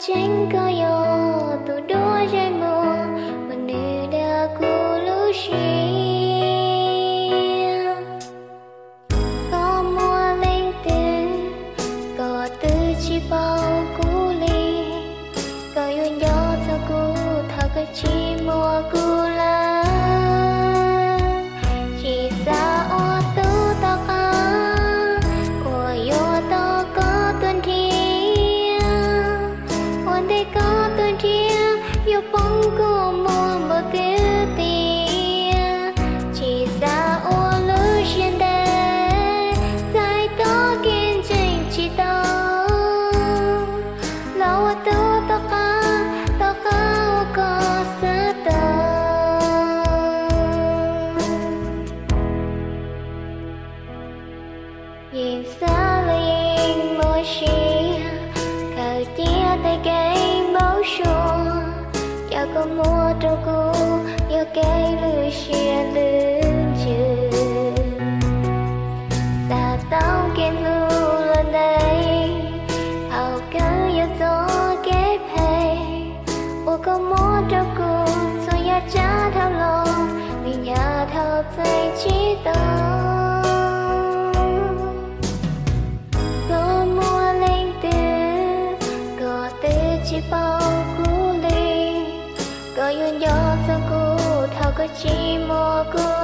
Tseeb koj yog tus duab zais muag uas nws dag kuv lub siab. Koj muaj leej twg, koj twb tsis paub kuv li. Koj yuav nco txog kuv thaum koj tsis muaj kuv lawm. Tsis xav ua tub tom qab uas yuav tau koj tuaj nrhiav. Ua ntej koj tuaj nrhiav yuav poob kua muag npaum twg tiag. Tsis xav ua lub siab ntev txais tau kev ntseeg tsis tau. Los ua tub tom qab, tom qab uas koj xav tau. Yeej xav los yeej muaj siab, khaws cia tej kev npau suav. Yam koj muab rau kuv yog kev lwj siab lwj ntsws. Xav tau kev hlub los ntev, thaum kawg yuav txo kev phem. Uas koj muab rau kuv txhua yam tsav dhau los, vim hnyav dhau txais tsis tau. Koj muaj leej twg, koj twb tsis paub kuv li. Koj yuav nco txog kuv thaum koj tsis muaj kuv